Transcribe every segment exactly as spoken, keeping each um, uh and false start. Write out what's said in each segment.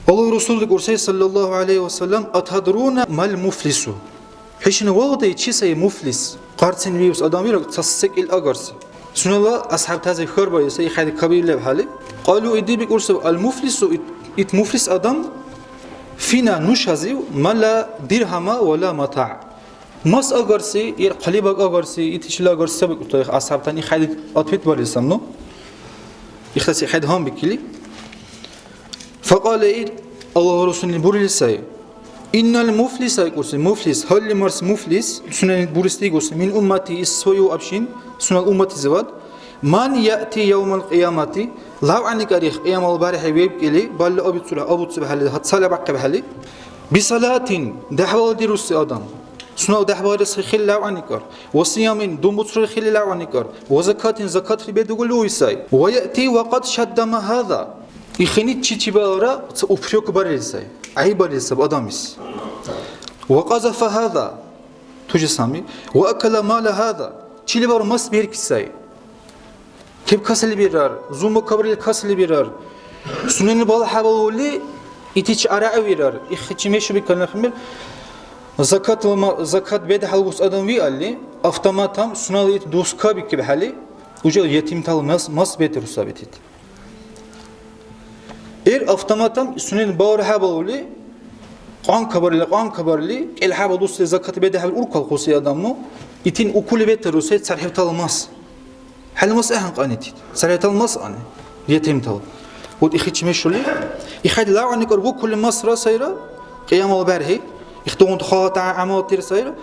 Аллагь Расул викӀур сай, саллаллаху гӀалайхи ва саллям: «Атадруна мал муфлису?» ХӀушани валгъудай, чи сай муфлис? Хъарцин виубси адам вирар, ца секӀил агарси. Сунела асхӀябтази хьарбаили сай, ихӀед кабииб лебхӀели. Кьалу, иди бикӀурсаб: «Ал муфлису», ит, ит муфлис адам, фина, нушазив, мала дирхӀама ва ла матаъ. Мас агарси, ир хъалибарг агарси, итичила агарси саби кӀутаих асхӀябтани хӀед ответ барили самну. Ихтаси хӀед гьанбикили. Факьала, ир Аллагьла Расулли бурили сай. Иннал муфлиса, икӀуси, муфлис, гьалли-марси муфлис, сунени бурес дигуси, мин уммати, ис свою общин, сунела умматизивад, ман яъти явмал кьиямати, лавгӀяникӀар их кьиямала бархӀи вебкӀили, балли абицули, абуцибхӀели, цалабяхъибхӀели, бисалатин, дяхӀбала дируси адам. Сунела дяхӀбарес хили лявгӀяникӀар, ва сиямин, думбуцрухъили лявгӀяникӀар, ва закатин, закатли бедугули уй сай. Ва яъти ва къад шаддама гьаза. Ихини чи чебаалра ца упрек барили сай, гӀяйбарили саб адамис. Ва къазафа гьаза, тужи сами, ва акала мала гьаза, чилибар мас берки сай. Кеб касили бирар, зумбакабарили касили бирар. Сунени балхӀебалули итичи арагӀебирар. Ихичи мешуби, например, закатла ма-, закат бедхьалгус адам виалли, автоматом сунела ит дус кабикибхӀели, уже ятимтала мас, мас бетиру саби ит. Эр автоматом сунени балхӀебалули, кьанкабарили, кьанкабарили, кӀел хӀяба дусли закат бедхьебали уркалхъуси адамну, итин укули бетару сай цархӀилтала мас. ХӀела мас ахӀен кьанити, цархӀилтала мас ани, ятимтала. Вот ихичи мешули, ихъайда лявгӀяникӀар вукули масра сайра, кьиямала бархӀи, ихдугъунти халати гӀямалтира сайра.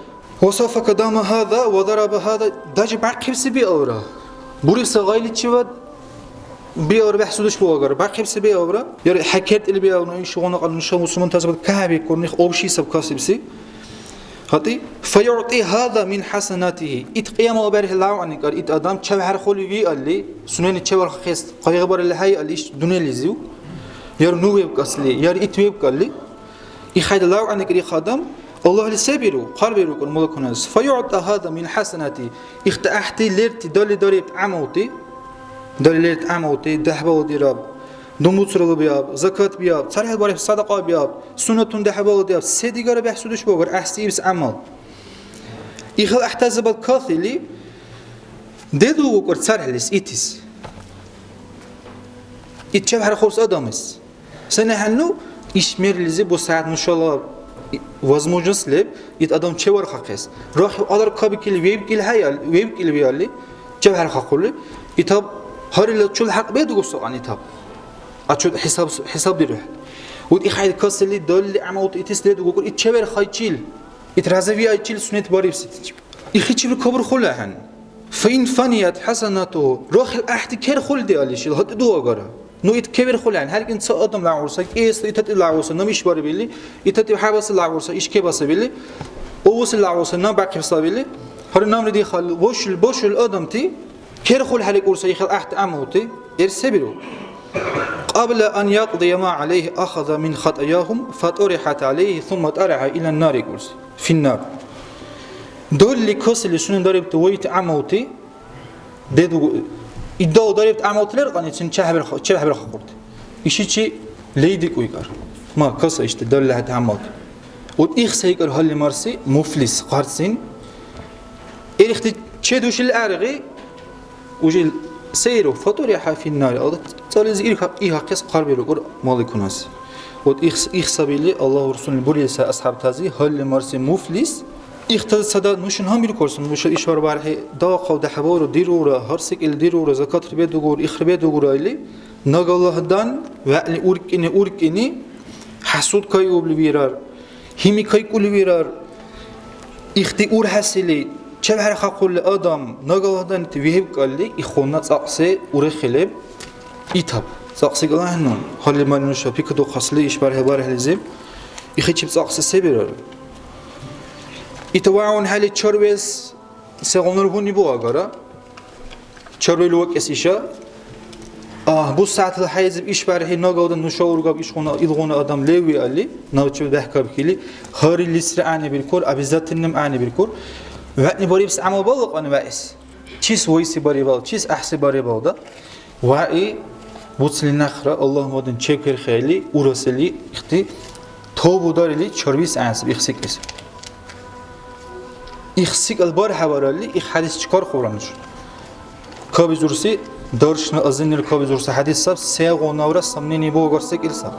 Ва сафака дама гьада ва дараба гьада, даже бяхъибси биалра. Бурибси гъайличивад биалра, бяхӀсудеш буагара. Бяхъибси биалра. Яра хӀекертили биалра, ишгъуна кьял нуша мусульмантазибад кабиккурни, общий саб касибси. ГьатӀи, фа юъти гьада мин хӀясанатихӀи. Ит кьиямала бархӀи лявгӀяникӀар ит адам чевхӀерхули виалли, сунени чевархахъес къайгъибарили хӀейалли иш дунъялизив, яра ну вебкӀасли, яра ит вебкӀалли, ихъайда лявгӀяникӀар их адам, Аллагьли се биру? ХъарбирукӀун малакунас. Фа юъта гьада мин хӀясанати. Ихта гӀяхӀти лерти дали дариб гӀямалти, дали лерти гӀямалти, дяхӀбала дираб, думбуцрала биаб, закат биаб, цархӀил бариб садакьа биаб, суннатун дяхӀбала диаб, се-дигара бяхӀсудеш буагар гӀяхӀси ибси гӀямал. Ихил гӀяхӀтазибад кахили, дедугукӀар цархӀлис итис. Ит чевхӀерхурси адамлис. СенахӀенну иш мерлизи бусягӀят нушала возможность леб ит адам чевархахъес. Рахли алар кабикили вебкӀили хӀейал-, вебкӀили виалли, чевхӀерхахъули, итаб гьарилла чула хӀякь бедугусухъан итаб. А чу хӀисаб, хӀисабдирухӀели. Вот ихъайда касили, далли гӀямалти итис ледугукӀур, ит чеверхайчил, ит разавиайчил сунет барибси. Ихичибли кабурхули ахӀен. Фа ин фаният хӀясанатуху, рахли гӀяхӀти керхули диалли, шила гьатӀи дуагара. Ну ит кеверхули ахӀен, хӀеркӀин ца адам лягӀурса, кӀиэсла итати лягӀурса, наб ишбарибили, итати хӀябэси лягӀурса, ишкебасабили, овуси лягӀурса, наб бяхъибсабили, гьари намри дихалли, бошули, бошули адамти, керхули хӀерикӀурса ихил гӀяхӀти гӀямулти, эр се биру? Кьабла ан якьдия ма гӀялайхӀи ахаза мин хатӀаяхум, фатӀурихӀят гӀялайхӀи, сумма тӀарихӀа илан нар, икӀурси. Финнар. Долли касили сунен дарибти вайти гӀямалти, дедугу-, иддала дарибти гӀямалти леркьани сен чехӀбирхъу-, чебхӀебирхъахъурти. Ишичи лейдикӀу икӀар. Ма, каса ишди, долли хӀед гӀямалти. Вот их сайкӀар гьалли-марси, муфлис, хъарцин. Ил ихти чедушили гӀергъи, Уже сейру, фатури хӀяфиннари, Аллагь цализи ир-, ихахъес хъарбирукӀур маликунас. Вот их, их сабили Аллагь Расулли бурили сай асхӀябтази, гьалли-марси муфлис. Ихтазацада нушани гьанбиркурсун, нуша ишбар бархӀи дахъал дяхӀбалру дирулра, гьар секӀал дирулра, закатри бедугур, ихри бедугура или, нагалагьдан вегӀли уркӀини-уркӀини хӀясудкайубли вирар. ГьимикайкӀули вирар. Ихти урхӀясили чевхӀерхахъули адам, нагаладанти вехӀибкалли, ихъуна цӀакьси урехи леб. Итаб цӀакьси калахӀенну, гьалли-марли нуша пикадухъасли ишбархӀи бархӀилизиб, ихичиб цӀакьси се бирар? ИтавагьунхӀели чарвес сегъуналгьуни буагара? Чарваили вакӀес иша. А, бусягӀятла хӀяйзиб ишбархӀи нагалдан нуша-ургаб ишгъуна, илгъуна адам лев виалли, набчи бяхӀкабхьили, гьариллисра гӀягӀнибиркур, обязательным гӀягӀнибиркур. ВегӀни барибси гӀямал балкьан ваэс. Чис вайси барибал, чис гӀяхӀси барибал, да? ВегӀи Буцили нахра Аллагьмадун чебхерхӀели, урасили ихти тавбу дарили чарбиэс гӀягӀнисаб их сикӀлис. Их сикӀал бархьабаралли, их хӀядис чекархъулра нуша. Кабизурси даршна азаннира кабизурси хӀядис саб, сегъуналра сомнение буагар секӀил саб.